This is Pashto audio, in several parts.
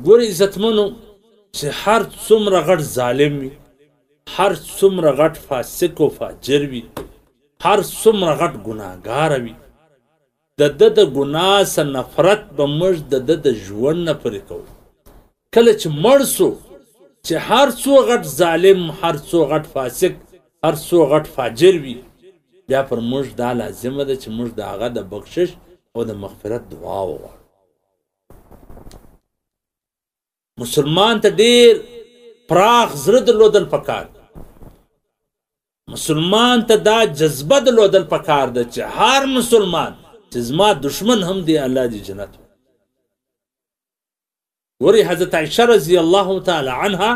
ګورئ عزتمنو چې هر څومره غټ ظالم وي، هر څومره غټ فاسق او فاجر وي، هر څومره غټ ګناهګار وي، د ده د ګناه څخه نفرت به موږ د ده د ژوند نه پرې کوو. کله چې مړ سو، چې هر څو غټ ظالم، هر څو غټ فاسق، هر څو غټ فاجر وي، بیا پر موږ دا لازمه ده چې موږ د هغه د بخشش او د مغفرت دعا وغواړو. مسلمان ته ډیر پراخ زړه درلودل پکار دی. مسلمان ته دا جذبه درلودل پکار ده چې هر مسلمان چې زما دشمن هم دی، الله دې جنت ورکړي. ګورئ حضرت عائشه رضی الله تعالی عنها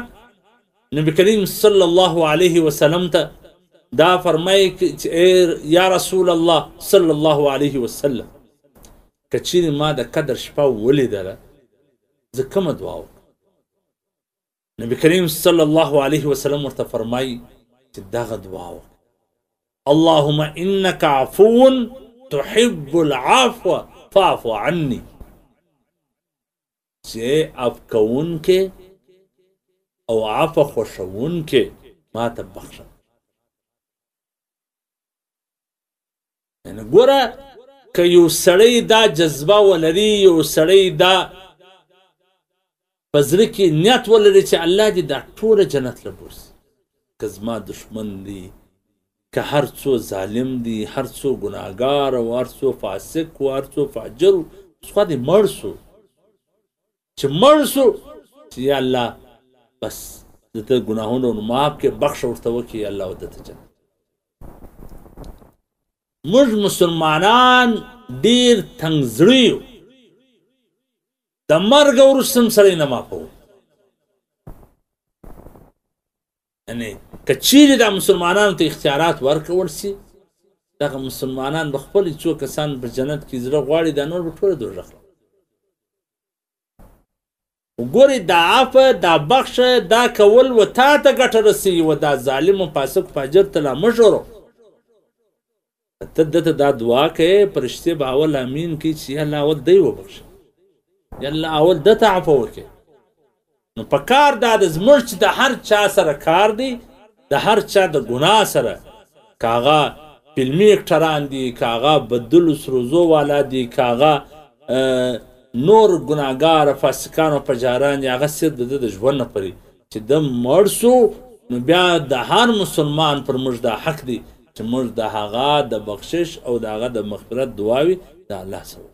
نبی کریم صلی الله علیه وسلم ته دا فرمایي چې یا رسول الله صلی الله علیه وسلم، که چیرې ما د قدر شپه ولیدله زه کومه دعا وکړم؟ نبی کریم صلی الله علیه وسلم ورته فرمایي چې دغه دعا وکړه، اللهم انک عفو تحب العفو فاعف عني، چې عفو کوونکی او عفو خوښوونکی ما ته بخښه. یعنې ګوره که یو سړی دا جذبه ولري، یو سړی دا په زړه کې نیت ولري چې الله دې دا ټوله جنت له بوسي، که زما دښمن دی، که هر څو ظالم دی، هر څو ګناهګار او هر څو فاسق او هر څو فاجر، اوس خو دې مړ سو، چې مړ سو چې یا الله بس د ده ګناهونه معاف کړې، بخښه ورته وکړي، یا الله ده ته جنت. موږ مسلمانان ډیر تنګ زړه یو، د مرګ وروسته هم سړی نه معافوو. یعنې که چیرې دا مسلمانانو ته اختیارات ورکول سي، دغه مسلمانان به خپل څو کسان په جنت کې زړه غواړي، دا نور به ټوله دوزخ له. وګورئ دا عفو، دا بخښه، دا کول و تا ته ګټه رسوي، و دا ظالم او فاسق فاجر ته لا مه ژورو. ته ده ته دا دعا کوې، فرشتې به اول امین کوي چې یا الله اول دی وبخښه، یا الله اول ده ته عفو وکړي. نو په کار دا د زموږ چې د هر چا سره کار دی، د هر چا د ګناه سره، که هغه فلمي اکټران دي، که هغه بدلو سروزو والا دي، که هغه نور ګناهګار فاسقان او فجاران دي، هغه صرف د ده د ژوند نه پرې چې ده مړ سو، نو بیا د هر مسلمان پر موږ دا حق دی چې موږ د هغه د بخشش او د هغه د مغفرت دعاوي د الله سره.